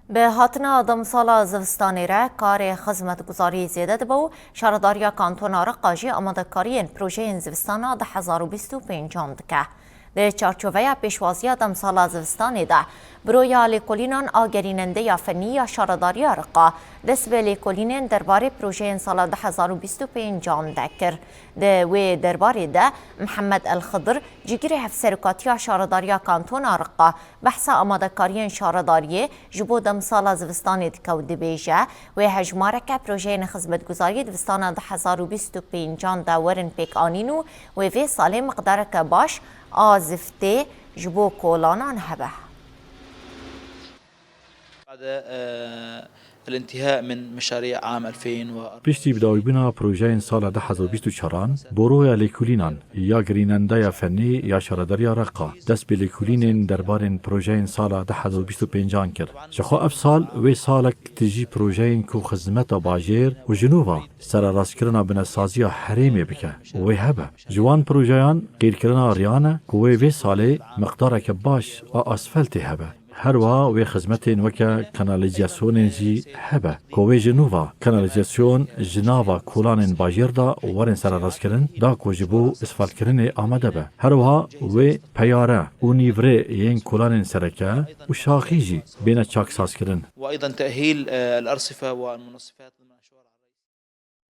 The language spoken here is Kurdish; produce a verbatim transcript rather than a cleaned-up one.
Bi hatina demsala zivistanê re karê xizmetguzariyê zêde dibe û Şaredariya Kantona Reqa jî amadekariyên projeyên zivistana du hezar û bîst û pêncan dike. Di çarçoveya pêşwaziya demsala zivistanê de, Buroya Lêkolînan a Gerînendeya Fennî ya Şaredariya Reqa dest bi lêkolînên derbarê projeyên sala du hezar û bîst û pêncan de kir. Di wê derbarê de Mihemed El Xidir, cîgirê hevserokatiya Şaredariya Kantona Reqa, behsa amadekariyên şaredariyê ji bo demsala zivistanê dike û dibêje, wê hejmareke projeyên xizmetguzariyê di vistana du hezar û bîst û pêncan de werin pêkanîn û wê vê salê miqdareke baş a ziftê ji bo kolanan hebe. بعد، آه، الانتهاء من مشاريع عام ألفين وأربعتاشر. Piştî bidawîbûna projeyên sala du hezar û bîst û çaran, Boroya Lêkolînan ya Gerînendeya Fennî ya Şaredariya Reqa dest bi lêkolînên derbarên projeyên sala du hezar û bîst û pêncan kir. Jixwe ev sal wê salek tijî projeyên ku xizmeta bajêr û ji nû ve sererastkirina binesaziya herêmê bike û wê hebe. Ji wan projeyan qîrkirina riyan e ku wê vê salê miqdareke baş a asfeltê hebe. Her wiha wê xizmetên weke kanalîzasyonên jî hebe ku wê ji nû ve kanalîzasyon ji nava kolanên bajêr de werin sererastkirin, da ku ji bo asfeltkirinê amade be. Her wiha wê peyare û nîvrê yên kolanên sereke û şaxî jî bêne çaksazkirin. وأيضا تأهيل، آه، الأرصفة والمنصفات.